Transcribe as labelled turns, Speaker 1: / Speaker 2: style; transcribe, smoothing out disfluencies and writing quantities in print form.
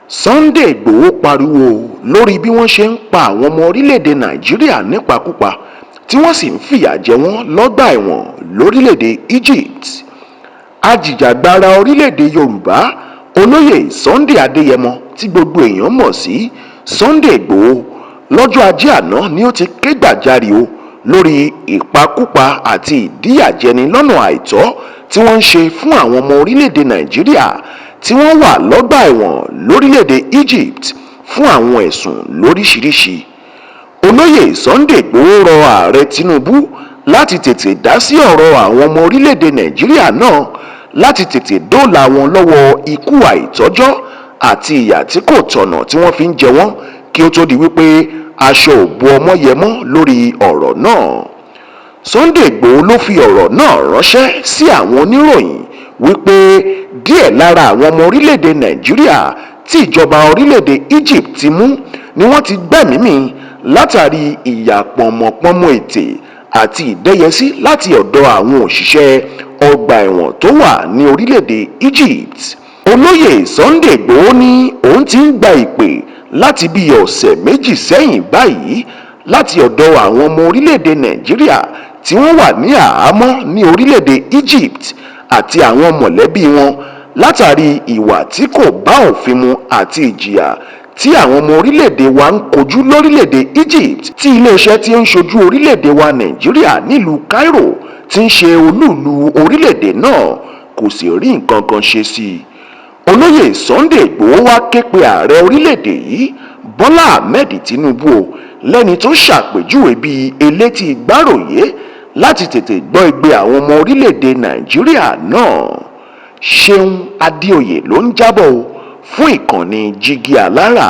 Speaker 1: Sunday Igboho pariwo lórí bí wọ́n ṣe ń pa àwọn ọmọ orílẹ̀-èdè Nàìjíríà nípakúpa tí wọ́n sì ń fìyà jẹ wọ́n lọ́gbà ẹ̀wọ̀n lórílẹ̀-èdè Egypt. Ajìjàgbara orílẹ̀-èdè Yorùbá, Olóyè Sunday Adéyẹmọ tí gbogbo èèyàn mọ̀ sí Sunday Igboho, lọ́jọ́ Ajé àná ni ó ti ké gbàjarè o lórí ìpakúpa àti ìdíyàjẹni lọ́nà àìtọ́ tí wọ́n ń ṣe fún àwọn ọmọ orílẹ̀-èdè Nàìjíríà tí wọ́n wà lọ́gbà ẹ̀wọ̀n lórílẹ̀-èdè Egypt fún àwọn ẹ̀sùn lóríṣìíríṣìí. Olóyè Sunday Igboho rọ Ààrẹ Tinubu láti tètè dá sí ọ̀rọ̀ àwọn ọmọ orílẹ̀-èdè Nàìjíríà náà, láti tètè dóòlà wọn lọ́wọ́ ikú àìtọ́jọ́ àti ìyà tí kò tọ̀nà tí wọ́n fi ń jẹ wọ́n, kí ó tó di wípé aṣọ ò bo ọmọ yẹ mọ́ lórí ọ̀rọ̀ náà. Sunday Igboho ló fi ọ̀rọ̀ náà ránṣẹ́ sí àwọn oníròyìn wípé díẹ̀ lára àwọn ọmọ orílẹ̀-èdè Nàìjíríà tí ìjọba orílẹ̀-èdè Egypt ti mú ni wọ́n ti gbẹ́mìí mì látàrí ìyà pọ̀nmọ̀pọ̀nmọ́ ètè àti ìdẹ́yẹsí láti ọ̀dọ̀ àwọn òṣìṣẹ́ ọgbà ẹ̀wọ̀n tó wà ní orílẹ̀-èdè Egypt. Olóyè Sunday Igboho ní òun ti ń gba ìpè láti bíi ọ̀sẹ̀ 2 sẹ́yìn báyìí láti ọ̀dọ̀ àwọn ọmọ orílẹ̀-èdè Nàìjíríà tí wọ́n wà ní àhámọ́ ní orílẹ̀-èdè Egypt àti àwọn mọ̀lẹ́bí wọn, látàrí ìwà tí kò bá òfin mu àti ìjìyà tí àwọn ọmọ orílẹ̀-èdè wa ń kojú lórílẹ̀-èdè Egypt, tí iléeṣẹ́ tí ó ń ṣojú orílẹ̀-èdè wa Nàìjíríà nílùú Cairo, tí ń ṣe olúùlú orílẹ̀-èdè náà, kò sì rí nǹkan kan ṣe sí i. Olóyè Sunday Igboho wá ké pe ààrẹ orílẹ̀-èdè yìí, Bọ́lá Ahmed Tinubu o, lẹ́ni tó ṣàpèjúwe bíi elétí gbáròyé, láti tètè gbọ́ igbe àwọn ọmọ orílẹ̀-èdè Nàìjíríà náà. Ṣeun Adéoyè ló ń jábọ̀ o fún ìkànnì Jígí Alára.